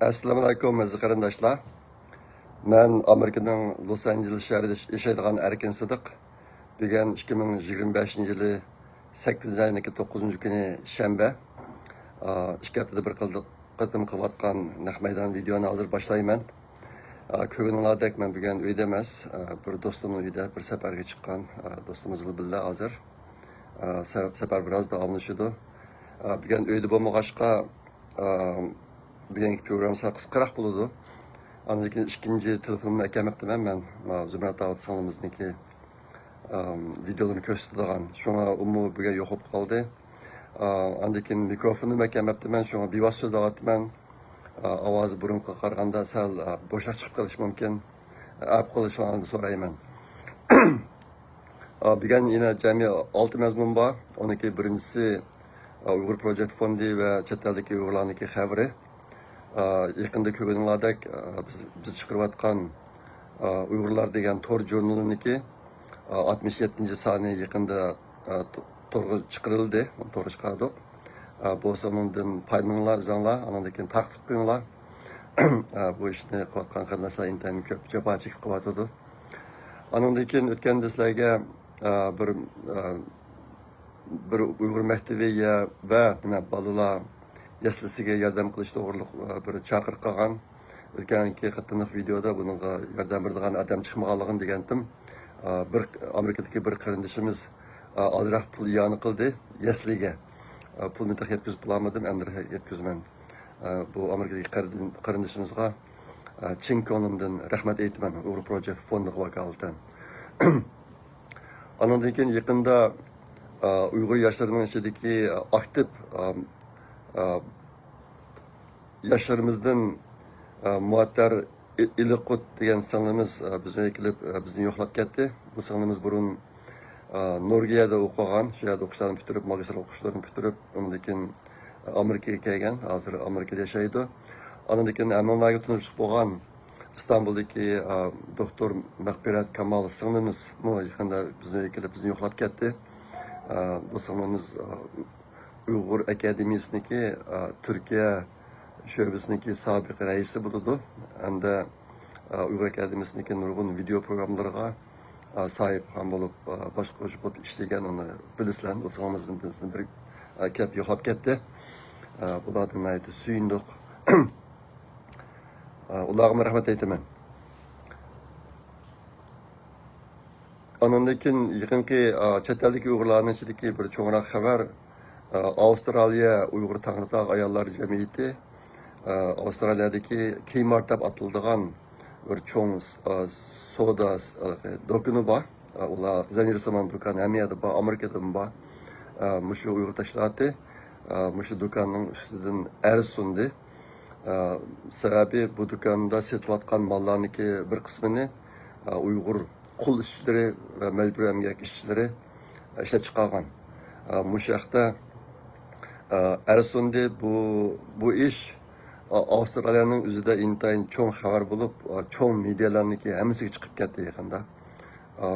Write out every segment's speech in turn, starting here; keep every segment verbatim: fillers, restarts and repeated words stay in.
ئەسسالامۇئەلەيكۇم، ئەزىز قېرىنداشلار. مەن ئامېرىكىنىڭ لوس ئانژېلېس شەھىرىدە ياشايدىغان ئەركىن سىدىق. بۈگۈن ئىككى مىڭ يىگىرمە بەشىنچى يىلى سەككىزىنچى ئاينىڭ توققۇزىنچى كۈنى شەنبە. ئىككى ھەپتىدە بىر قىل-، قېتىم قىلىۋاتقان نەق مەيدان ۋىدېئونى ھازىر باشلايمەن. كۆرگىنىڭلاردەك، مەن بۈگۈن ئۆيدە ئەمەس. بىر دوستۇمنىڭ ئۆيىدە بىر سەپەرگە چىققان. دوستىمىز بىلەن بىللە ھازىر. سەپ-، سەپەر بىراز داۋاملىشىدۇ. بۈگۈن ئۆيدە بولمىغاچقا، بۈگۈنكى پروگرامما سەل قىسقىراق بولىدۇ. ئاندىن كېيىن ئىككىنچى تېلېفونۇمنى ئەكەلمەپتىمەن مەن. زۇمرەت داۋۇت سىڭلىمىزنىڭكى ۋىدېئولىرىنى كۆرسىتىدىغان. شۇڭا ئۇمۇ بۈگۈن يوقاپ قالدى. ئاندىن كېيىن مىكروفوننى ئەكەلمەپتىمەن، شۇڭا بىۋاسىتە سۆزلەۋاتىمەن. ئاۋازى بۇرۇنقىغا قارىغاندا سەل بوشراق چىقىپ قېلىشى مۇمكىن. ئەپ قىلىشىڭلارنى سورايمەن. بۈگۈن يەنە جەمئىي ئالتە مەزمۇن بار. ئۇنىڭكى بىرىنچىسى، ئۇيغۇر پروجېكت فوندى ۋە چەت ئەلدىكى ئۇيغۇرلارنىڭكى خەۋىرى. يېقىندا كۆرگىنىڭلاردەك، بىز، بىز چىقىرىۋاتقان، ئۇيغۇرلار دېگەن تور ژۇرنىلىنىڭكى، ئاتمىش يەتتىنچى سانى يېقىندا، تورغا چىقىرىلدى، تورغا چىقاردۇق. بولسا ئۇنىڭدىن پايدىلىنىڭلار ئۆزۈڭلار، ئاندىن كېيىن تارقىتىپ قويۇڭلار. بۇ ئىشنى قىلىۋاتقان قېرىنداشلار ئىنتايىن كۆپ جاپا چېكىپ قىلىۋاتىدۇ. ئاندىن كېيىن ئۆتكەندە سىلەرگە، بىر، بىر ئۇيغۇر مەكتىۋى يە-، ۋە نېمە، بالىلار يەسلىسىگە ياردەم قىلىش توغرۇلۇق، بىر چاقىرىق قىلغان. ئۆتكەنكى قېتىملىق ۋىدېودا بۇنىڭغا ياردەم بېرىدىغان ئادەم چىقمىغانلىقىنى دېگەنتىم. بىر ئامېرىكىدىكى بىر قېرىندىشىمىز، ئازراق پۇل ئىئانە قىلدى يەسلىگە. پۇلنى تېخى يەتكۈزۈپ بولالمىدىم، ئەمدى يەتكۈزىمەن. بۇ ئامېرىكىدىكى قېرىندىشىمىزغا چىن كۆڭلۈمدىن رەھمەت ئېيتىمەن، ئۇيغۇر پروجېكت فوندىغا ۋاكالىتەن. ئانىڭدىن كېيىن يېقىندا، ئۇيغۇر ياشلىرىنىڭ ئىچىدىكى ئاكتىپ، ياشلىرىمىزدىن، مۇئەتتەر ئى-، ئىلىقۇت دېگەن سىڭلىمىز، بىزگە كېلىپ، بىزنى يوقلاپ كەتتى. بۇ سىڭلىمىز بۇرۇن، نورۋېگىيەدە ئوقۇغان، شۇ يەردە ئوقۇشلارنى پۈتتۈرۈپ، ماگىستىر ئوقۇشلىرىنى پۈتتۈرۈپ، ئۇنىڭدىن كېيىن ئامېرىكىغا كەلگەن، ھازىر ئامېرىكىدا ياشايدۇ. ئاندىن كېيىن ھەممىڭلارغا تونۇشلۇق بولغان ئىستانبۇلدىكى، دوختۇر مەغپىرەت كامال سىڭلىمىزمۇ يېقىندا بىزنى كېلىپ، بىزنى يوقلاپ كەتتى. بۇ سىڭلىمىز، ئۇيغۇر ئاكادېمىيىسىنىڭكى، تۈركىيە شۆبىسىنىڭكى سابىق رەئىسى بولىدۇ. ھەمدە، ئۇيغۇر ئاكادېمىيىسىنىڭكى نۇرغۇن ۋىدېئو پروگراممىلىرىغا، ساھىبخان بولۇپ، باشقۇرغۇچى بولۇپ ئىشلىگەن، ئۇنى بىلىسىلەر، بولسىڭىز بىزنى بىر، كەپ يوقاپ كەتتى. بۇلاردىن ناھايىتى سۆيۈندۇق. ئۇلارغىمۇ رەھمەت ئېيتىمەن. ئانىڭدىن كېيىن يېقىنقى، ئا، چەت ئەلدىكى ئۇيغۇرلارنىڭ ئىچىدىكى بىر چوڭراق خەۋەر، ئا، ئاۋسترالىيە ئۇيغۇر تەڭرىتاغ ئاياللار جەمئىيىتى، ئا، ئاۋسترالىيەدىكى كىمارت دەپ ئاتىلىدىغان بىر چوڭ، ئا، سودا، ئا، دۇكىنى بار. ئا، ئۇلار زەنجىرسىمان دۇكان، ھەممە يەردە بار، ئامېرىكىدىمۇ بار. ئا، مۇشۇ ئۇيغۇر تەشكىلاتى، ئا، مۇشۇ دۇكاننىڭ ئۈستىدىن ئەرز سۇندى. ئا، سەۋەبى بۇ دۇكاندا سېتىلىۋاتقان ماللارنىڭكى بىر قىسمىنى، ئا، ئۇيغۇر قۇل ئىشچىلىرى ۋە مەجبۇرىي ئەمگەك ئىشچىلىرى ئىشلەپ چىقارغان. ئا، مۇشۇ ھەقتە، ئا، ئەرز سۇندى. بۇ، بۇ ئىش، ئا، ئاۋسترالىيەنىڭ ئۆزىدە ئىنتايىن چوڭ خەۋەر بولۇپ، ئا، چوڭ مېدىيالارنىڭكى ھەممىسىگە چىقىپ كەتتى يېقىندا. ئا،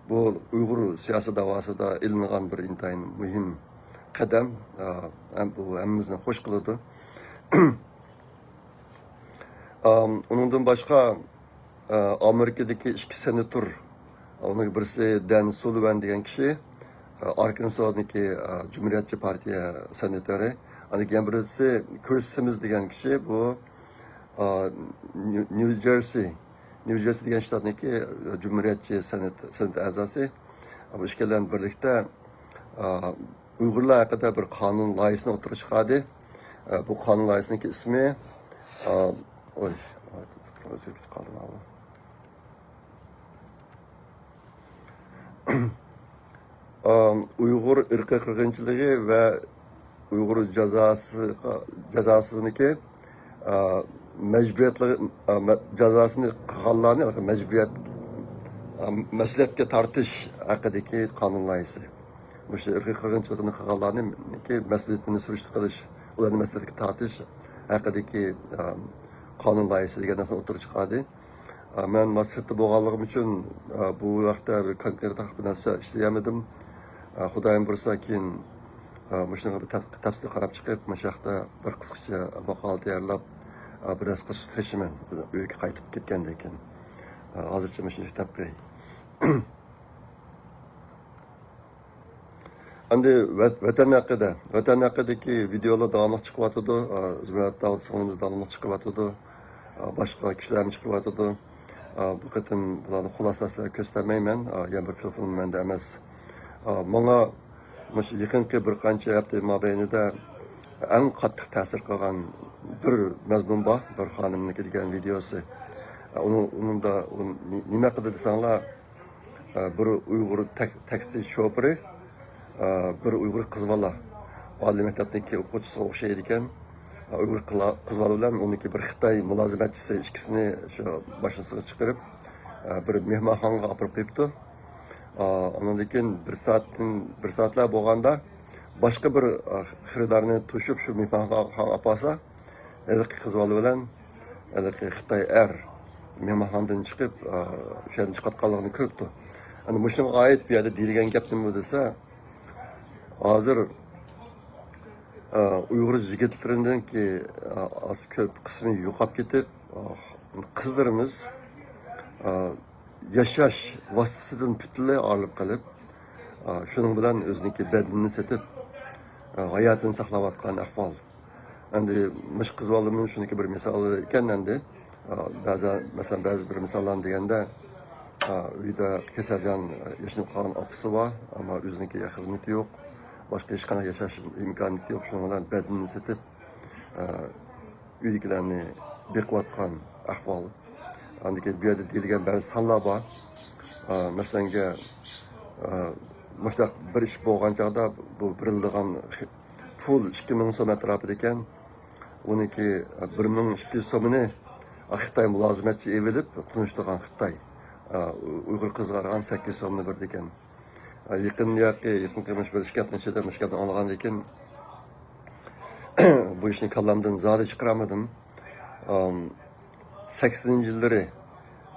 بۇ ئۇيغۇر سىياسىي داۋاسىدا ئېلىنغان بىر ئىنتايىن مۇھىم قەدەم. ئا، ھەم بۇ ھەممىمىزنى خوش قىلىدۇ. ئا، ئۇنىڭدىن باشقا، ئامېرىكىدىكى ئىككى سېناتور، ئۇنىڭ بىرسى دەن سۇلىۋان دېگەن كىشى، ئاركىنسودىكى جۇمھۇرىيەتچى پارتىيە سېناتورى، ئاندىن كېيىن بىرسى كرىس سىمىز دېگەن كىشى، بۇ نيۇ، نيۇ جېرسى، نيۇ جېرسى دېگەن شتاتنىڭكى جۇمھۇرىيەتچى سېنات، سېنات ئەزاسى. بۇ ئىككىلەن بىرلىكتە ئۇيغۇرلار ھەققىدە بىر قانۇن لايىھىسىنى ئوتتۇرىغا چىقاردى. بۇ قانۇن لايىھىسىنىڭكى ئىسمى، ئوي، ئۆزگىرىپ كېتىپ قالدىم. ئۇيغۇر ئىرقىي قىرغىنچىلىقى ۋە ئۇيغۇر جازاسى، جازاسىنىڭكى، ئا، مەجبۇرىيەتلىك، ئا، مە-، جازاسىنى قىلغانلارنى مەجبۇرىيەت، ئا، مەسئۇلىيەتكە تارتىش ھەققىدىكى قانۇن لايىھىسى. مۇشۇ ئىرقىي قىرغىنچىلىقنى قىلغانلارنىڭكى مەسئۇلىيىتىنى سۈرۈشتە قىلىش، ئۇلارنى مەسئۇلىيەتكە تارتىش ھەققىدىكى، ئا، قانۇن لايىھىسى دېگەن نەرسىنى ئوتتۇرىغا چىقاردى. ئا، مەن مانا سىرتتا بولغانلىقىم ئۈچۈن، ئا، بۇ ھەقتە بىر كونكرېت بىر نەرسە ئىشلىيەلمىدىم. ئا، خۇدايىم بۇيرۇسا كېيىن، ئا، مۇشۇنىڭغا بىر تەپ-، تەپسىلىي قاراپ چىقىپ، مۇشۇ ھەقتە بىر قىسقىچە ماقالە تەييارلاپ، ئا، بىر ئاز قىلىش تىرىشىمەن، ئۆيگە قايتىپ كەتكەندىن كېيىن. ئا، ھازىرچە مۇشۇنچە دەپ قوياي. ئەمدى ۋەت-، ۋەتەن ھەققىدە، ۋەتەن ھەققىدىكى ۋىدېئولار داۋاملىق چىقىۋاتىدۇ. ئا، زۇمرەت داۋۇت سىڭلىمىز داۋاملىق چىقىۋاتىدۇ. ئا، باشقا كىشىلەرمۇ چىقىۋاتىدۇ. ئا، بۇ قېتىم بۇلارنى خۇلاسىلەپ سىلەرگە كۆرسىتەلمەيمەن. ئا، يەنە بىر تېلېفونۇم مەندە ئەمەس. ئا، ماڭا مۇشۇ يېقىنقى بىر قانچە ھەپتە مابەينىدە ئەڭ قاتتىق تەسىر قىلغان بىر مەزمۇن بار، بىر خانىمنىڭكى دېگەن ۋىدېئوسى. ئا، ئۇنىڭ، ئۇنىڭدا ئۇ نى-، نېمە ھەققىدە دېسەڭلار، ئا، بىر ئۇيغۇر تەك-، تاكسى شوپۇرى، ئا، بىر ئۇيغۇر قىز بالا، ئالىي مەكتەپنىڭكى ئوقۇغۇچىسىغا ئوخشايدىكەن. ئا، ئۇيغۇر قىلا-، قىز بالا بىلەن ئۇنىڭكى بىر خىتاي مۇلازىمەتچىسى ئىككىسىنى شۇ ماشىنىسىغا چىقىرىپ، ئا، بىر مېھمانخانىغا ئاپىرىپ قويۇپتۇ. ئا، ئاندىن كېيىن بىر سائەتتىن، بىر سائەتلەر بولغاندا باشقا بىر، ئا، خېرىدارنى توشۇپ شۇ مېھمانخانىغا ئاپارسا، ھېلىقى قىز بالا بىلەن ھېلىقى خىتاي ئەر مېھمانخانىدىن چىقىپ، ئا، شۇ يەردىن چىقىۋاتقانلىقىنى كۆرۈپتۇ. ئەنە مۇشۇنىڭغا ئائىت بۇ يەردە دېيىلگەن گەپ نېمە دېسە، ھازىر، ئا، ئۇيغۇر يىگىتلىرىنىڭكى، ئا، ئاز كۆپ قىسمى يوقاپ كېتىپ، ئا، قىزلىرىمىز، ئا، ياشاش ۋاسىتىسىدىن پۈتۈنلەي ئايرىلىپ قېلىپ، ئا، شۇنىڭ بىلەن ئۆزىنىڭكى بەدىنىنى سېتىپ، ئا، ھاياتىنى ساقلاۋاتقان ئەھۋال. ئەمدى مۇشۇ قىز بالىمنىڭ شۇنىڭكى بىر مىسالى ئىكەن ئەمدى. ئا، بەزى، مەسىلەن، بەزى بىر مىساللارنى دېگەندە، ئا، ئۆيدە كېسەلچان، ئا، ياشىنىپ قالغان ئاپىسى بار، ئەمما ئۆزىنىڭكى خىزمىتى يوق، باشقا ھېچقانداق ياشاش ئىمكانىيىتى يوق، شۇنىڭ بىلەن بەدىنىنى سېتىپ، ئا، ئۆيدىكىلەرنى بېقىۋاتقان ئەھۋال. ئاندىن كېيىن بۇ يەردە دېيىلگەن بەزى سانلار بار. ئا، مەسىلەنگە، ئا، مۇشۇنداق بىر ئىش بولغان چاغدا بۇ بېرىلىدىغان خى-، پۇل ئىككى مىڭ سوم ئەتراپىدا ئىكەن. ئۇنىڭكى، ئا، بىر مىڭ ئىككى يۈز سومىنى، ئا، خىتاي مۇلازىمەتچى ئېلىپ، تونۇشتۇرغان خىتاي، ئا، ئۇيغۇر قىزغا قارىغان سەككىز يۈز سومنى بېرىدىكەن. ئا، يېقىن ياقى، يېقىنقى مۇشۇ بىر ئىككى ھەپتىنىڭ ئىچىدە مۇشۇ گەپنى ئاڭلىغاندىن كېيىن، بۇ ئىشنى كاللامدىن زادى چىقىرالمىدىم. ئام، سەكسىنىنچى يىللىرى،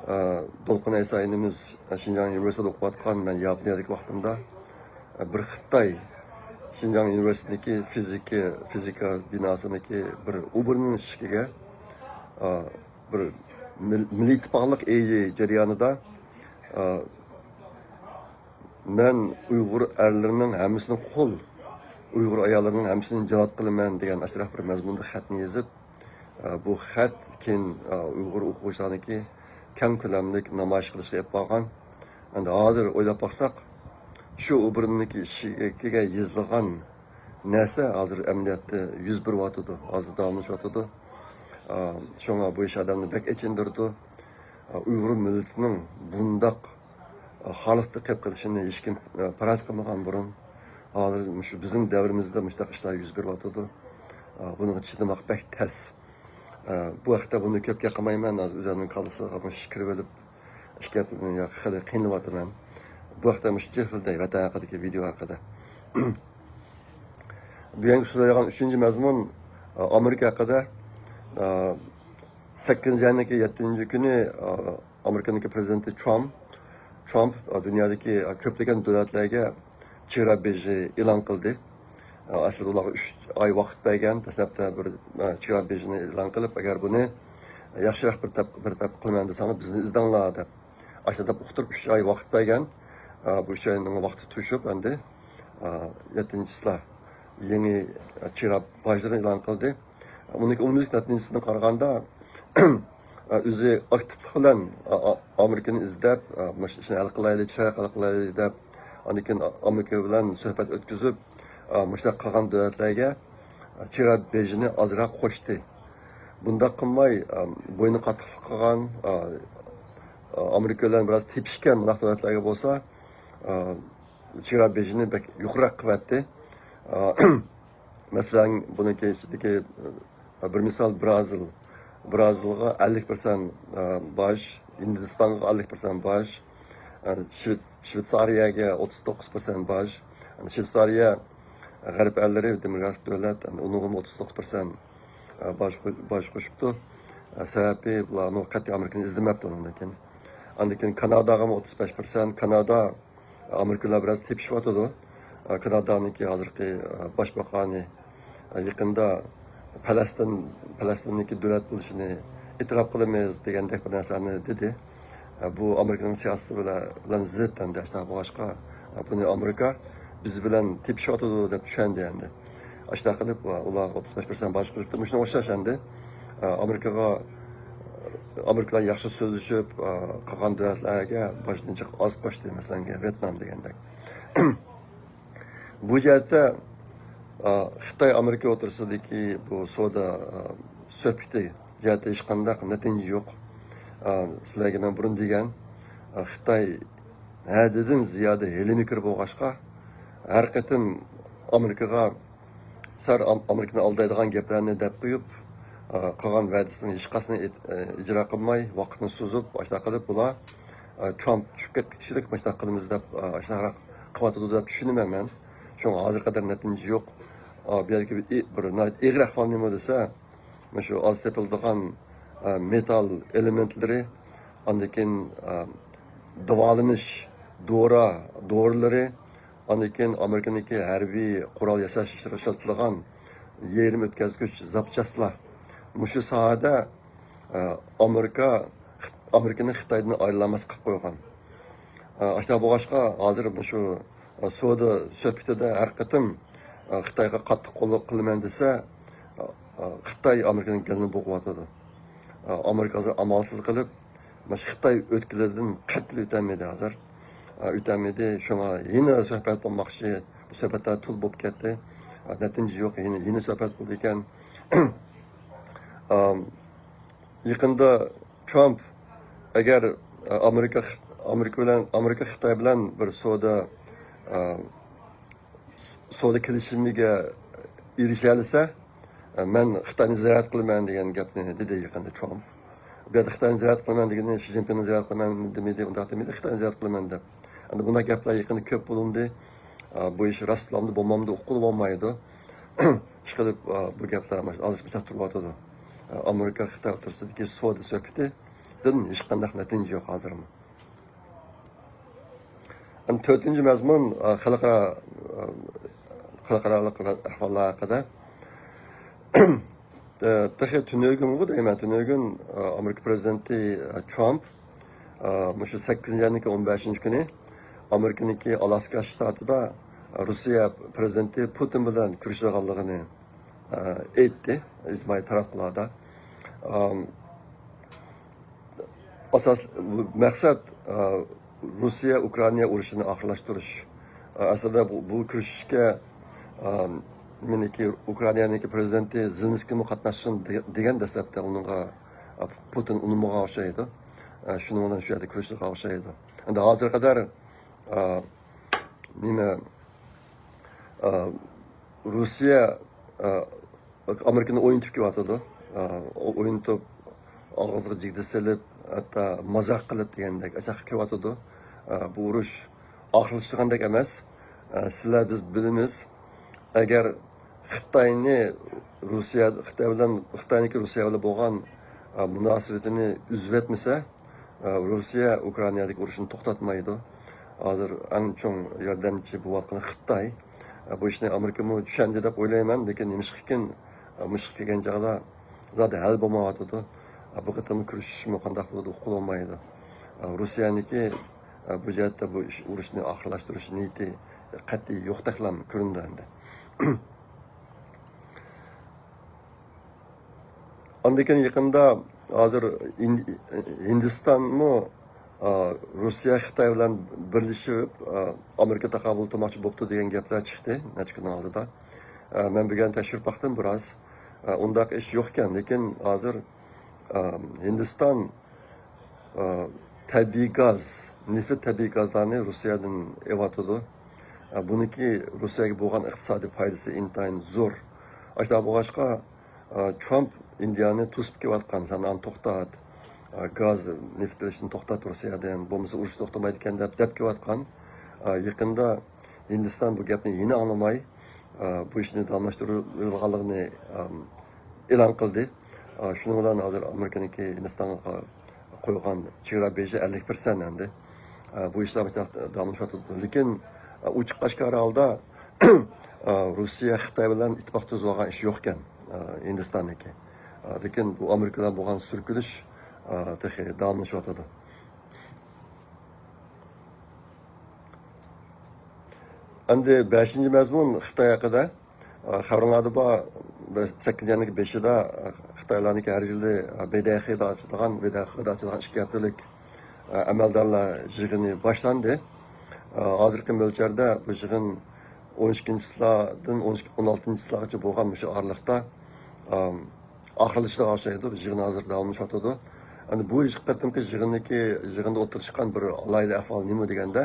ئا، دولقۇن ئەيسا ئىنىمىز شىنجاڭ يۇنىۋېرسىتېتىدا ئوقۇۋاتقان، مەن ياپونىيەدىكى ۋاقتىمدا، ئا، بىر خىتاي شىنجاڭ يۇنىۋېرسىتېتىنىڭكى فىزىكا، فىزىكا بىناسىنىڭكى بىر ئوبورنىنىڭ ئىشىكىگە، ئا، بىر مىل-، مىللىي ئىتتىپاقلىق ئېيى جەريانىدا، ئا، مەن ئۇيغۇر ئەرلىرىنىڭ ھەممىسىنى قۇل، ئۇيغۇر ئاياللىرىنىڭ ھەممىسىنى جالات قىلىمەن دېگەن ئاشۇنداق بىر مەزمۇندا خەتنى يېزىپ، ئە، بۇ خەت كېيىن، ئە، ئۇيغۇر ئوقۇغۇچىلارنىڭكى كەڭ كۆلەملىك نامايىش قىلىشىغا ئېلىپ بارغان. ئەمدى ھازىر ئويلاپ باقساق، شۇ ئوبورنىنىڭكى ئىشىكىگە يېزىلغان نەرسە ھازىر ئەمەلىيەتتە يۈز بېرىۋاتىدۇ، ھازىر داۋاملىشىۋاتىدۇ. ئە، شۇڭا بۇ ئىش ئادەمنى بەك ئېچىندۇرىدۇ. ئە، ئۇيغۇر مىللىتىنىڭ بۇنداق ھالەتتە قېلىپ قېلىشىنى ھېچكىم، ئە، پەرەز قىلمىغان بۇرۇن. ھازىر مۇشۇ بىزنىڭ دەۋرىمىزدە مۇشۇنداق ئىشلار يۈز بېرىۋاتىدۇ. ئە، بۇنىڭغا چىدىماق بەك تەس. ئە، بۇ ھەقتە بۇنى كۆپ گەپ قىلمايمەن. ھازىر ئۆزۈمنىڭ كاللىسىغا مۇشۇ كىرىۋېلىپ، ئىككى ھەپتىدىن ياقى خېلى قىينىلىۋاتىمەن. بۇ ھەقتە مۇشۇنچە خىل دەي، ۋەتەن ھەققىدىكى ۋىدېئو ھەققىدە. بۈگۈنكى سۆزلەيدىغان ئۈچىنچى مەزمۇن، ئە، ئامېرىكا ھەققىدە. ئە، سەككىزىنچى ئاينىڭكى يەتتىنچى كۈنى، ئا، ئامېرىكىنىڭكى پرېزىدېنتى ترامپ، ترامپ، ئا، دۇنيادىكى، ئا، كۆپلىگەن دۆلەتلەرگە چېگرا بېجى ئېلان قىلدى. ئا، ئەسلىدە ئۇلارغا ئۈچ ئاي ۋاقىت بەرگەن، دەسلەپتە بىر، ئا، چېگرا بېجىنى ئېلان قىلىپ، ئەگەر بۇنى ياخشىراق بىر تەپ-، بىر تەرەپ قىلىمەن دېسەڭلار، بىزنى ئىزدەڭلار دەپ، ئاشۇنداق دەپ ئۇقتۇرۇپ ئۈچ ئاي ۋاقىت بەرگەن. ئا، بۇ ئۈچ ئاينىڭ ۋاقتى توشۇپ، ئەمدى، ئا، يەتتىنچى چىسلا يېڭى چېگرا باجلىرىنى ئېلان قىلدى. ئۇنىڭ ئومۇميۈزلۈك نەتىجىسىدىن قارىغاندا، ئۆزى ئاكتىپلىق بىلەن ئامېرىكىنى ئىزدەپ، مۇشۇ ئىشنى ھەل قىلايلى، چىرايلىق ھەل قىلايلى دەپ، ئاندىن كېيىن ئامېرىكا بىلەن سۆھبەت ئۆتكۈزۈپ، مۇشۇنداق قالغان دۆلەتلەرگە چېگرا بېجىنى ئازراق قوشتى. بۇنداق قىلماي، بوينى قاتتىقلىق قىلغان، ئامېرىكا بىلەن بىراز تېپىشكەن مۇنداق دۆلەتلەرگە بولسا، چېگرا بېجىنى بەك يۇقىرىراق قىلىۋەتتى. ئا، مەسىلەن، بۇنىڭكى ئىچىدىكى، ئا، بىر مىسال برازىل. برازىلغا ئەللىك پىرسەنت، ئا، باج، ھىندىستانغا ئەللىك پىرسەنت باج، ئا، شۋېت-، شۋېتسارىيەگە ئوتتۇز توققۇز پىرسەنت باج. شۋېتسارىيە غەرب ئەللىرى دېموكراتىك دۆلەت، ئۇنىڭغىمۇ ئوتتۇز توققۇز پىرسەنت، ئا، باج قو-، باج قوشۇپتۇ. ئا، سەۋەبى بۇلارمۇ قەتئىي ئامېرىكىنى ئىزدىمەپتۇ ئۇنىڭدىن كېيىن. ئاندىن كېيىن كاناداغىمۇ ئوتتۇز بەش پىرسەنت، كانادا ئامېرىكىلار بىراز تېپىشىۋاتىدۇ. كانادانىڭكى ھازىرقى باشباقانى يېقىندا پەلەستىن، پەلەستىننىڭكى دۆلەت بولۇشىنى ئېتىراپ قىلىمىز دېگەندەك بىر نەرسىلەرنى دېدى. بۇ ئامېرىكىنىڭ سىياسىتى بىلەن، بىلەن زىت ئەمدى. شۇنداق بولغاچقا، بۇنى ئامېرىكا بىز بىلەن تېپىشىۋاتىدۇ دەپ چۈشەندى ئەمدى. ئاشۇنداق قىلىپ، ئۇلارغا ئوتتۇز بەش پىرسەنت باج قوشۇپتۇ. مۇشۇنىڭغا ئوخشاش ئەمدى. ئامېرىكىغا، ئامېرىكا بىلەن ياخشى سۆزلىشىپ، قالغان دۆلەتلەرگە باجنى جىق ئاز قوشتى، مەسىلەن، ۋيېتنام دېگەندەك. بۇ جەھەتتە، ئا، خىتاي ئامېرىكا ئوتتۇرىسىدىكى بۇ سودا، ئا، سۆھبىتى جەھەتتە ھېچقانداق نەتىجە يوق. ئا، سىلەرگە مەن بۇرۇن دېگەن، ئا، خىتاي ھەددىدىن زىيادە ھىيلىمىكىر بولغاچقا، ھەر قېتىم ئامېرىكىغا سەر ئام-، ئامېرىكىنى ئالدايدىغان گەپلەرنى دەپ قويۇپ، ئا، قىلغان ۋەدىسىنىڭ ھېچقايسىنى ئېت-، ئە، ئىجرا قىلماي، ۋاقىتنى سوزۇپ، ئاشۇنداق قىلىپ بۇلار، ئا، ترامپ چۈشۈپ كەتكۈچىلىك مۇشۇنداق قىلىمىز دەپ، ئا، ئاشۇنداقراق قىلىۋاتىدۇ دەپ چۈشىنىمەن مەن. شۇڭا ھازىرغا قەدەر نەتىجە يوق. ئا، بۇ يەردىكى بىر ئى-، بىر ناھايىتى ئېغىر ئەھۋال نېمە دېسە، مۇشۇ ئاز تېپىلىدىغان، ئا، مېتال ئېلېمېنتلىرى، ئاندىن كېيىن، ئا، داۋالىنىش دورا، دورىلىرى، ئاندىن كېيىن ئامېرىكىنىڭكى ھەربىي قورال ياساش ئىشلىرىغا ئىشلىتىلىدىغان يېرىم ئۆتكەزگۈچ زاپچاسلار. مۇشۇ ساھەدە، ئە، ئامېرىكا، ئامېرىكىنى خىتايدىن ئايرىلالماس قىلىپ قويغان. ئە، ئاشۇنداق بولغاچقا، ھازىر مۇشۇ، ئە، سودا سۆھبىتىدە ھەر قېتىم، ئە، خىتايغا قاتتىق قوللۇق قىلىمەن دېسە، ئە، خىتاي ئامېرىكىنىڭ گېلىنى بوغۇۋاتىدۇ. ئە، ئامېرىكا ھازىر ئامالسىز قىلىپ، مانا شۇ خىتاي ئۆتكىلىدىن قەتئىي ئۆتەلمىدى ھازىر. ئە، ئۆتەلمىدى. شۇڭا يەنە سۆھبەت بولماقچى. بۇ سۆھبەتلەر تولا بولۇپ كەتتى. ئە، نەتىجە يوق. يەنە، يەنە سۆھبەت بولىدىكەن. ئام، يېقىندا ترامپ ئەگەر، ئە، ئامېرىكا، ئامېرىكا بىلەن، ئامېرىكا خىتاي بىلەن بىر سودا، ئە، سودا كېلىشىمىگە ئېرىشەلىسە، مەن خىتاينى زىيارەت قىلىمەن دېگەن گەپنى دېدى يېقىندا ترامپ. بۇ يەردە خىتاينى زىيارەت قىلىمەن دېگىنى شى جىنپىڭنى زىيارەت قىلىمەن دېمىدى، ئۇنداق دېمىدى، خىتاينى زىيارەت قىلىمەن دەپ. ئەمدى بۇنداق گەپلەر يېقىندا كۆپ بولۇندى. بۇ ئىش راستلامدۇ، بولمامدۇ، ئۇققىلى بولمايدۇ. ئىشقىلىپ، بۇ گەپلەر ئازىش مىساق تۇرۇۋاتىدۇ. ئامېرىكا خىتاي ئوتتۇرىسىدىكى سودا سۆھبىتىدىن ھېچقانداق نەتىجە يوق ھازىرمۇ. ئەمدى تۆتىنچى مەزمۇن، ئە، خەلقئارا، ئە، خەلقئارالىق ۋە ئەھۋاللار ھەققىدە. ئە، تېخى تۈنۈگۈنغۇ دەيمەن، تۈنۈگۈن، ئە، ئامېرىكا پرېزىدېنتى، ئە، ترامپ، ئە، مۇشۇ سەككىزىنچى ئاينىڭكى ئون بەشىنچى كۈنى ئامېرىكىنىڭكى ئالاسكا شتاتىدا، ئە، روسىيە پرېزىدېنتى پۇتىن بىلەن كۆرۈشىدىغانلىقىنى، ئە، ئېيتتى ئىجتىمائىي تاراتقۇلاردا. ئام، ئاساس، مەقسەت، ئا، روسىيە ئۇكرائىنا ئۇرۇشىنى ئاخىرلاشتۇرۇش. ئا، ئەسلىدە بۇ، بۇ كۆرۈشۈشكە، ئا، نېمىنىڭكى، ئۇكرائىنانىڭكى پرېزىدېنتى زېلېنسكىيمۇ قاتناشسۇن دېگەن، دېگەن دەسلەپتە ئۇنىڭغا، ئا، پۇتىن ئۇنىمىغان ئوخشايدۇ. ئا، شۇنىڭ بىلەن شۇ يەردە كۆرۈشىدىغان ئوخشايدۇ. ئەمدى ھازىرغا قەدەر، ئا، نېمە، ئا، روسىيە، ئا، ئامېرىكىنى ئوينىتىپ كېلىۋاتىدۇ. ئا، ئو-، ئوينىتىپ، ئاغزىغا جىگدە سېلىپ، ھەتتا مازاق قىلىپ دېگەندەك ئاشۇنداق قىلىپ كېلىۋاتىدۇ. ئا، بۇ ئۇرۇش ئاخىرلىشىدىغاندەك ئەمەس. ئا، سىلەر، بىز بىلىمىز، ئەگەر خىتاينى روسىيە، خىتاي بىلەن، خىتاينىڭكى روسىيە بىلەن بولغان، ئا، مۇناسىۋىتىنى ئۈزۈۋەتمىسە، ئا، روسىيە ئۇكرائىنادىكى ئۇرۇشنى توختاتمايدۇ. ھازىر ئەڭ چوڭ ياردەمچى بولۇۋاتقىنى خىتاي. ئا، بۇ ئىشنى ئامېرىكىمۇ چۈشەندى دەپ ئويلايمەن، لېكىن نېمىشقىكىن، ئا، مۇشۇ كەلگەن چاغدا زادى ھەل بولمايۋاتىدۇ. ئا، بۇ قېتىمقى كۆرۈشۈشمۇ قانداق بولىدۇ، ئۇققىلى بولمايدۇ. ئا، روسىيەنىڭكى، ئا، بۇ جەھەتتە بۇ ئىش، ئۇرۇشنى ئاخىرلاشتۇرۇش نىيىتى قەتئىي يوقتەكلا كۆرۈنىدۇ ئەمدى. ئاندىن كېيىن يېقىندا ھازىر ھىن-، ھىندىستانمۇ، ئا، روسىيە، خىتاي بىلەن بىرلىشىپ، ئا، ئامېرىكا تاقابىل تۇرماقچى بوپتۇ دېگەن گەپلەر چىقتى نەچچە كۈننىڭ ئالدىدا. ئا، مەن بۈگۈن تەكشۈرۈپ باقتىم بىراز. ئا، ئۇنداق ئىش يوق ئىكەن، لېكىن ھازىر، ئا، ھىندىستان ئا، تەبىئىي گاز، نېفىت، تەبىئىي گازلارنى روسىيەدىن ئېلىۋاتىدۇ. ئا، بۇنىڭكى روسىيەگە بولغان ئىقتىسادىي پايدىسى ئىنتايىن زور. ئاشۇنداق بولغاچقا، ئا، ترامپ ئىندىيانى توسۇپ كېلىۋاتقان، سەن ئانى توختات، ئا، گاز، نېفىت ئېلىشنى توختات روسىيەدىن، بولمىسا ئۇرۇش توختىمايدىكەن دەپ، دەپ كېلىۋاتقان. ئا، يېقىندا ھىندىستان بۇ گەپنى يەنە ئاڭلىماي، ئا، بۇ ئىشنى داۋاملاشتۇرۇۋېرىدىغانلىقىنى، ئام، ئېلان قىلدى. ئا، شۇنىڭ بىلەن ھازىر ئامېرىكىنىڭكى ھىندىستانغا قويغان چېگرا بېجى ئەللىك پىرسەنت ئەمدى. ئا، بۇ ئىشلار داۋاملىشىۋاتىدۇ. لېكىن، ئا، ئوچۇق ئاشكارا ھالدا، ئا، روسىيە خىتاي بىلەن ئىتتىپاق تۈزۈۋالغان ئىش يوقكەن، ئا، ھىندىستاننىڭكى. ئا، لېكىن بۇ ئامېرىكا بىلەن بولغان سۈركىلىش، ئا، تېخى داۋاملىشىۋاتىدۇ. ئەمدى بەشىنچى مەزمۇن خىتاي ھەققىدە. ئا، خەۋىرىڭلاردا بار، بە-، سەككىزىنچى ئاينىڭ بېشىدا، ئا، خىتايلارنىڭكى ھەر يىلى، ئا، بېدەخىدا ئاچىدىغان، بېدەخىدا ئاچىدىغان ئىككى ھەپتىلىك، ئا، ئەمەلدارلار يىغىنى باشلاندى. ئا، ھازىرقى مۆلچەردە بۇ يىغىن ئون ئىككىنچى چىسلادىن ئون ئىككى، ئون ئالتىنچى چىسلاغىچە بولغان مۇشۇ ئارىلىقتا، ئا، ئاخىرلىشىدىغان ئوخشايدۇ. يىغىن ھازىر داۋاملىشىۋاتىدۇ. ئەمدى بۇ قېتىمقى يىغىندىكى، يىغىندا ئوتتۇرىغا چىققان بىر ئالاھىدە ئەھۋال نېمە دېگەندە،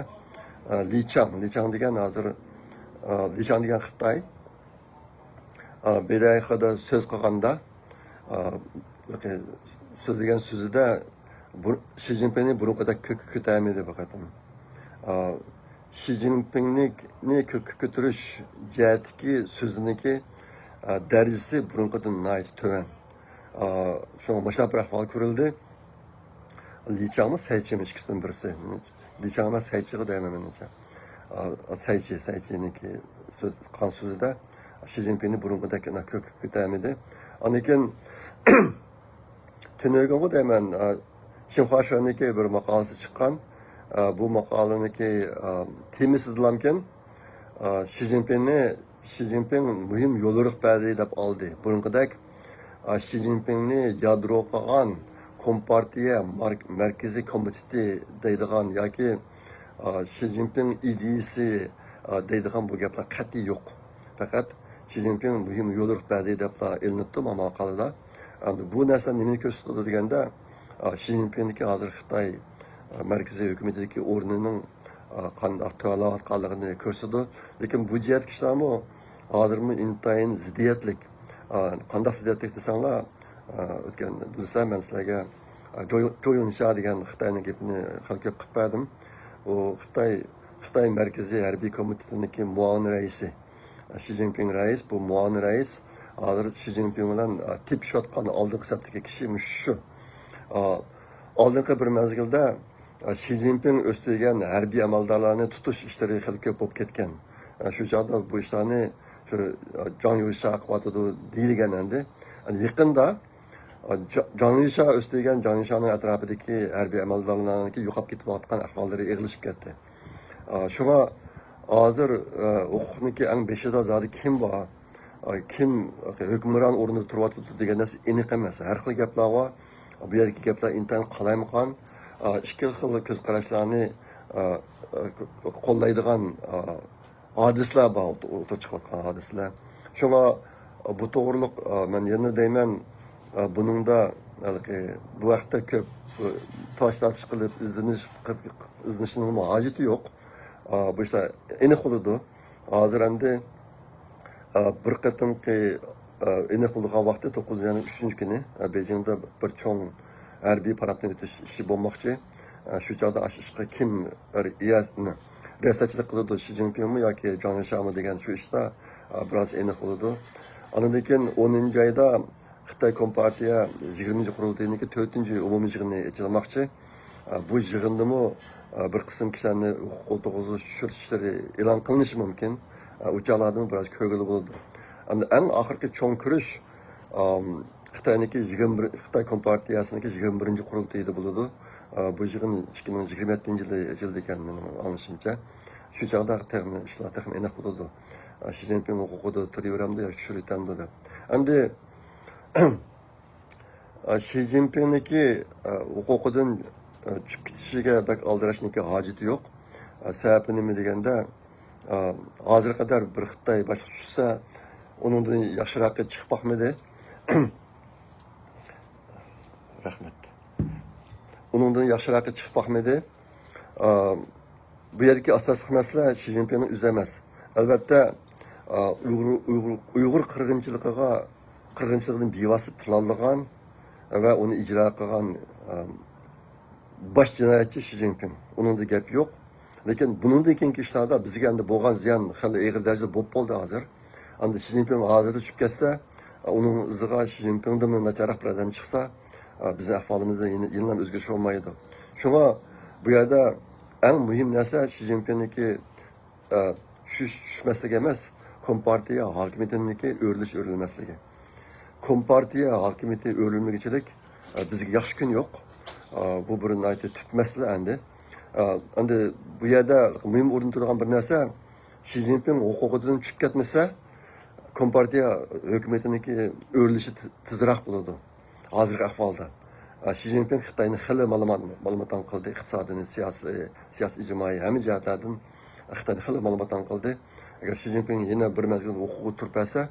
ئا، لى چاڭ، لى چاڭ دېگەن ھازىر، ئا، لى چاڭ دېگەن خىتاي، ئا، بېدەخىدا سۆز قىلغاندا، ئا، سۆزلىگەن سۆزىدە بۇ-، شى جىنپىڭنى بۇرۇنقىدەك كۆككە كۆتەرمىدى بۇ قېتىم. ئا، شى جىنپىڭنى، نى كۆككە كۆتۈرۈش جەھەتتىكى سۆزىنىڭكى، ئا، دەرىجىسى بۇرۇنقىدىن ناھايىتى تۆۋەن. ئا، شۇڭا مۇشۇنداق بىر ئەھۋال كۆرۈلدى. لى چاڭمۇ سەي چىمۇ ئىككىسىدىن بىرسى. لى چاڭ ئەمەس، سەي چىغا دەيمەن مېنىڭچە. ئا، سەي چى، سەي چىنىڭكى سۆز، قىلغان سۆزىدە شى جىنپىڭنى بۇرۇنقىدەك كۆككە كۆتەرمىدى. ئاندىن كېيىن تۈنۈگۈنغۇ دەيمەن، ئا، شىنخۇا شىنىڭكى بىر ماقالىسى چىققان. ئا، بۇ ماقالىنىڭكى، ئا، تېمىسىدىلامكەن، ئا، شى جىنپىڭنى، شى جىنپىڭ مۇھىم يوليورۇق بەردى دەپ ئالدى. بۇرۇنقىدەك، ئا، شى جىنپىڭنى يادرو قىلغان كومپارتىيە مار-، مەركىزىي كومىتېتى دەيدىغان ياكى، ئا، شى جىنپىڭ ئىدىيىسى، ئا، دەيدىغان بۇ گەپلەر قەتئىي يوق. پەقەت شى جىنپىڭ مۇھىم يوليورۇق بەردى دەپلا ئېلىنىپتۇ ما-، ماقالىدا. ئەمدى بۇ نەرسە نېمىنى كۆرسىتىدۇ دېگەندە، ئا، شى جىنپىڭنىڭكى ھازىر خىتاي، ئا، مەركىزىي ھۆكۈمىتىدىكى ئورنىنىڭ، ئا، قانداق تۆۋەنلەۋاتقانلىقىنى كۆرسىتىدۇ. لېكىن بۇ جەھەتتىكى ئىشلارمۇ ھازىرمۇ ئىنتايىن زىددىيەتلىك. ئا، قانداق زىددىيەتلىك دېسەڭلار، ئا، ئۆتكەن بىلىسىلەر، مەن سىلەرگە، ئا، جو-، جو يۇنشا دېگەن خىتاينىڭ گېپىنى خېلى كۆپ قىلىپ بەردىم. ئۇ خىتاي، خىتاي مەركىزىي ھەربىي كومىتېتىنىڭكى مۇئاۋىن رەئىسى، شى جىنپىڭ رەئىس، بۇ مۇئاۋىن رەئىس ھازىر شى جىنپىڭ بىلەن، ئا، تېپىشىۋاتقان ئالدىنقى سەپتىكى كىشى مۇشۇ. ئا، ئالدىنقى بىر مەزگىلدە، ئا، شى جىنپىڭ ئۆستۈرگەن ھەربىي ئەمەلدارلارنى تۇتۇش ئىشلىرى خېلى كۆپ بولۇپ كەتكەن. ئا، شۇ چاغدا بۇ ئىشلارنى شۇ، ئا، جاڭ يۇشا قىلىۋاتىدۇ دېيىلگەن ئەمدى. ئا، يېقىندا، ئا، جا-، جاڭ يۇشا ئۆستۈرگەن، جاڭ يۇشانىڭ ئەتراپىدىكى ھەربىي ئەمەلدارلارنىڭكى يوقاپ كېتىۋاتقان ئەھۋاللىرى ئېغىرلىشىپ كەتتى. ئا، شۇڭا ھازىر، ئا، ھوقۇقنىڭكى ئەڭ بېشىدا زادى كىم بار؟ ئا، كىم ھۆكۈمران ئورنىدا تۇرۇۋاتىدۇ دېگەن نەرسە ئېنىق ئەمەس. ھەر خىل گەپلەر بار. بۇ يەردىكى گەپلەر ئىنتايىن قالايمىقان. ئا، ئىككى خىل كۆز قاراشلارنى، ئا، ئا، قوللايدىغان، ئا، ھادىسىلەر بار، ئوتتۇرىغا چىقىۋاتقان ھادىسىلەر. شۇڭا بۇ توغرىلىق، ئا، مەن يەنە دەيمەن، ئا، بۇنىڭدا ھېلىقى بۇ ھەقتە كۆپ، ئا، تالاش تارتىش قىلىپ، ئىزدىنىش، ئىزدىنىشنىڭمۇ ھاجىتى يوق. ئا، بۇ ئىشلار ئېنىق بولىدۇ. ھازىر ئەمدى، ئا، بىر قېتىمقى، ئا، ئېنىق بولىدىغان ۋاقتى توققۇزىنچى ئاينىڭ ئۈچىنچى كۈنى، ئا، بېيجىڭدا بىر چوڭ ھەربىي پاراتنى ئۆتۈش ئىشى بولماقچى. ئا، شۇ چاغدا ئاشۇ ئىشقا كىم رىيا-، رىياسەتچىلىك قىلىدۇ، شى جىنپىڭمۇ ياكى جاڭ يۇشامۇ دېگەن شۇ ئىشتا، ئا، بىراز ئېنىق بولىدۇ. ئاندىن كېيىن ئونىنچى ئايدا خىتاي كومپارتىيە يىگىرمىنچى قۇرۇلتىيىنىڭكى تۆتىنچى ئومۇمىي يىغىنى ئېچىلماقچى. ئە، بۇ يىغىندىمۇ، ئە، بىر قىسىم كىشىلەرنى ھوقۇق قولتۇقىغا چۈشۈرۈش ئىشلىرى ئېلان قىلىنىشى مۇمكىن. ئە، ئۇ چاغلاردىمۇ بىراز كۆرگىلى بولىدۇ. ئەمدى ئەڭ ئاخىرقى چوڭ كۈرۈش، ئام، خىتاينىڭكى يىگىرمە بىر، خىتاي كومپارتىيەسىنىڭكى يىگىرمە بىرىنچى قۇرۇلتىيىدا بولىدۇ. ئە، بۇ يىغىن ئىككى مىڭ يىگىرمە يەتتىنچى يىلى ئېچىلىدىكەن مېنىڭ ئاڭلىشىمچە. شۇ چاغدا تېخىمۇ ئىشلار تېخىمۇ ئېنىق بولىدۇ. ئە، شى جىنپىڭ ھوقۇقىدا تۇرۇۋېرەمدۇ ياكى چۈشۈرۈۋېتەمدۇ دەپ. ئەمدى ئا، شى جىنپىڭنىڭكى، ئا، ھوقۇقىدىن، ئا، چۈشۈپ كېتىشىگە بەك ئالدىراشنىڭكى ھاجىتى يوق. ئا، سەۋەبى نېمە دېگەندە، ئا، ھازىرغا قەدەر بىر خىتاي باشقا چۈشسە، ئۇنىڭدىن ياخشىراقى چىقىپ باقمىدى. رەھمەت. ئۇنىڭدىن ياخشىراقى چىقىپ باقمىدى. ئا، بۇ يەردىكى ئاساسلىق مەسىلە شى جىنپىڭنىڭ ئۆزى ئەمەس. ئەلۋەتتە، ئا، ئۇيغۇر، ئۇيغۇر، ئۇيغۇر قىرغىنچىلىقىغا، قىرغىنچىلىقىنى بىۋاسىتە پىلانلىغان ۋە ئۇنى ئىجرا قىلغان، ئا، باش جىنايەتچى شى جىنپىڭ. ئۇنىڭدا گەپ يوق. لېكىن بۇنىڭدىن كېيىنكى ئىشلاردا بىزگە ئەمدى بولغان زىيان خېلى ئېغىر دەرىجىدە بولۇپ بولدى ھازىر. ئەمدى شى جىنپىڭ ھازىرلا چۈشۈپ كەتسە، ئۇنىڭ ئىزىغا شى جىنپىڭدىنمۇ ناچارراق بىر ئادەم چىقسا، بىزنىڭ ئەھۋالىمىزدا يەنە، يەنىلا ئۆزگىرىش بولمايدۇ. شۇڭا بۇ يەردە ئەڭ مۇھىم نەرسە شى جىنپىڭنىڭكى، چۈشۈش، چۈشمەسلىكى ئەمەس، كومپارتىيە ھاكىمىيىتىنىڭكى ئۆرۈلۈش ئۆرۈلمەسلىكى. كومپارتىيە ھاكىمىيىتى ئۆرۈلمىگۈچىلىك، ئە، بىزگە ياخشى كۈن يوق. ئە، بۇ بىر ناھايىتى تۈپ مەسىلە ئەمدى. ئە، ئەمدى بۇ يەردە مۇھىم ئورۇندا تۇرىدىغان بىر نەرسە، شى جىنپىڭ ھوقۇقىدىن چۈشۈپ كەتمىسە، كومپارتىيە ھۆكۈمىتىنىڭكى ئۆرۈلۈشى تېزراق بولىدۇ. ھازىرقى ئەھۋالدا، ئە، شى جىنپىڭ خىتاينى خېلى مالىمات-، مالىماتاڭ قىلدى، ئىقتىسادىنى، سىياسىي، سىياسىي ئىجتىمائىي ھەممە جەھەتلەردىن خىتاينى خېلى مالىماتاڭ قىلدى. ئەگەر شى جىنپىڭ يەنە بىر مەزگىل ھوقۇقىدا تۇرۇپ بەرسە،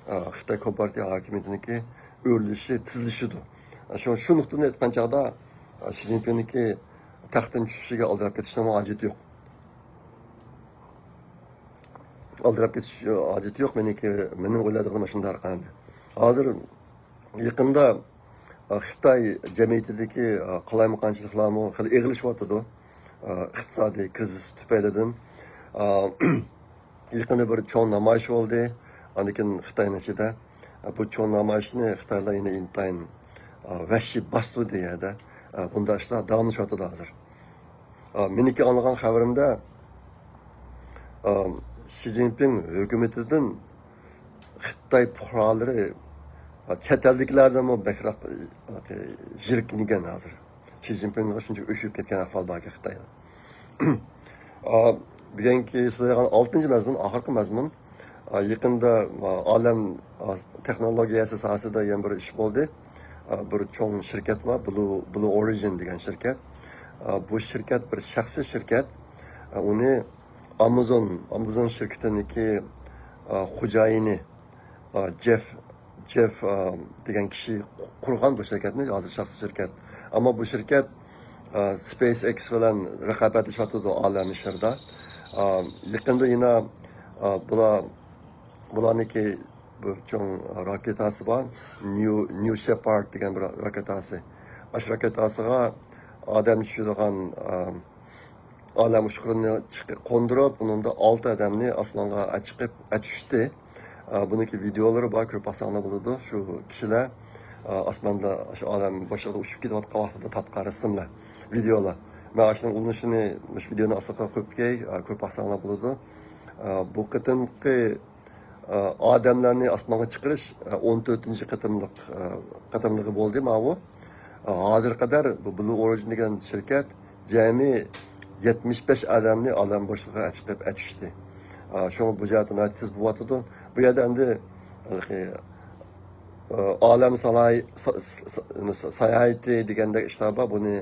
ئە، خىتاي كومپارتىيە ھاكىمىيىتىنىڭكى ئۆرۈلۈشى تېزلىشىدۇ. ئە، شۇ، شۇ نۇقتىدىن ئېيتقان چاغدا، ئە، شى جىنپىڭنىڭكى تەختتىن چۈشۈشىگە ئالدىراپ كېتىشنىڭ ھاجىتى يوق. ئالدىراپ كېتىش ھاجىتى يوق، مېنىڭكى، مېنىڭ ئويلايدىغىنىم شۇنداق قىلدى. ھازىر يېقىندا، ئا، خىتاي جەمئىيىتىدىكى، ئا، قالايمىقانچىلىقلارمۇ خېلى ئېغىرلىشىۋاتىدۇ. ئا، ئىقتىسادىي كىرىزىس تۈپەيلىدىن. ئا، يېقىندا بىر چوڭ نامايىش بولدى. ئاندىن كېيىن خىتاينىڭ ئىچىدە، ئا، بۇ چوڭ نامايىشنى خىتايلار يەنە ئىنتايىن، ئا، ۋەھشىي باستۇردى يەردە. ئا، بۇنداق ئىشلار داۋاملىشىۋاتىدۇ ھازىر. ئا، مېنىڭكى ئاڭلىغان خەۋىرىمدە، ئا، شى جىنپىڭ ھۆكۈمىتىدىن خىتاي پۇقرالىرى، ئا، چەت ئەلدىكىلەردىنمۇ بەكرەك، ئا، يىركىنگەن ھازىر. شى جىنپىڭغا شۇنچە ئۆچۈپ كەتكەن ئەھۋالداكى خىتاي. ئا، بۈگۈنكى سۆزلەيدىغان ئالتىنچى مەزمۇن، ئاخىرقى مەزمۇن. ئا، يېقىندا، ئا، ئالەم، ئا، تېخنولوگىيەسى ساھەسىدە يەنە بىر ئىش بولدى. ئا، بىر چوڭ شىركەت بار، بلۇ، بلۇ ئورىجىن دېگەن شىركەت. ئا، بۇ شىركەت بىر شەخسىي شىركەت. ئا، ئۇنى ئامازون، ئامازون شىركىتىنىڭكى، ئا، خوجايىنى، ئا، جېف، جېف، ئا، دېگەن كىشى قۇرغان بۇ شىركەتنى، ھازىر شەخسىي شىركەت. ئەمما بۇ شىركەت، ئا، سپېيس ئېكس بىلەن رىقابەتلىشىۋاتىدۇ ئالەم ئىشلىرىدا. ئا، يېقىندا يەنە، ئا، بۇلار، بۇلارنىڭكى بىر چوڭ راكېتاسى بار. نيۇ، نيۇ شېپارد دېگەن بىر راكېتاسى. ئاشۇ راكېتاسىغا ئادەم چۈشىدىغان، ئا، ئالەم ئۇچقۇرىنى چىق-، قوندۇرۇپ، ئۇنىڭدا ئالتە ئادەمنى ئاسمانغا ئەچىقىپ، ئەچۈشتى. ئا، بۇنىڭكى ۋىدېئولىرى بار، كۆرۈپ باقساڭلار بولىدۇ. شۇ كىشىلەر، ئا، ئاسماندا شۇ ئالەم بوشلۇقىدا ئۇچۇپ كېتىۋاتقان ۋاقتىدا تارتقان رەسىملەر، ۋىدېئولار. مەن ئاشۇنىڭ ئۇلىنىشىنى مۇشۇ ۋىدېئونىڭ ئاستىغا قويۇپ كېتەي، ئا، كۆرۈپ باقساڭلار بولىدۇ. ئا، بۇ قېتىمقى ئادەملەرنى ئاسمانغا چىقىرىش ئون تۆتىنچى قېتىملىق، قېتىملىقى بولدى ماۋۇ. ھازىرغا قەدەر بۇ بلۇ ئورىجىن دېگەن شىركەت جەمئىي يەتمىش بەش ئادەمنى ئالەم بوشلۇقىغا چىقىپ ئەچۈشتى. شۇڭا بۇ جەھەتتە ناھايىتى تېز بولۇۋاتىدۇ. بۇ يەردە ئەمدى ھېلىقى، ئالەم سالاي-، سا-، سا-، سا-، ساياھىتى دېگەندەك ئىشلار بار. بۇنى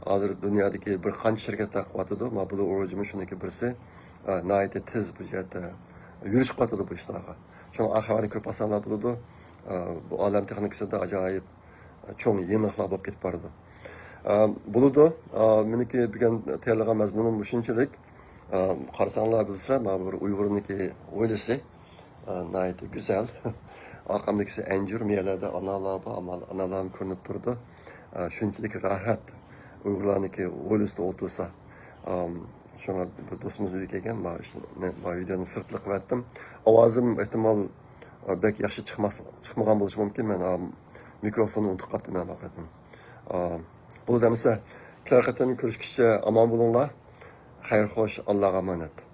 ھازىر دۇنيادىكى بىر قانچە شىركەتلەر قىلىۋاتىدۇ. ما بلۇ ئورىجىنمۇ شۇنىڭكى بىرسى. ناھايىتى تېز بۇ جەھەتتە يۈرۈشۈپ قاتىدۇ بۇ ئىشلارغا. شۇڭا ئا خەۋەرنى كۆرۈپ باقساڭلار بولىدۇ. ئە، بۇ ئالەم تېخنىكىسىدا ئاجايىپ، ئە، چوڭ يېڭىلىقلار بولۇپ كېتىپ بارىدۇ. ئە، بولىدۇ. ئە، مېنىڭكى بۈگۈن تەييارلىغان مەزمۇنۇم مۇشۇنچىلىك. ئە، قارىساڭلار بىلىسىلەر، مانا بىر ئۇيغۇرنىڭكى ھويلىسى. ئە، ناھايىتى گۈزەل. ئارقامدىكىسى ئەنجۈر، مەيەلەردە ئانالار بار، ئاما-، ئانالارمۇ كۆرۈنۈپ تۇرىدۇ. ئە، شۇنچىلىك راھەت ئۇيغۇرلارنىڭكى ھويلىسىدا ئولتۇرسا. ئام، شۇڭا بىر دوستىمىز ئۆيگە كەلگەن، ما ئىشنى، ما ۋىدېونى سىرتلىق قىلىۋەتتىم. ئاۋازىم ئېھتىمال، ئا، بەك ياخشى چىقماس، چىقمىغان بولۇشى مۇمكىن. مەن، ئا، مىكروفوننى ئۇنتۇپ قاپتىمەن بۇ قېتىم. ئا، بولدى ئەمىسە. كېلەر قېتىم كۆرۈشكىچە ئامان بولۇڭلار. خەير خوش، ئاللاغا ئامانەت.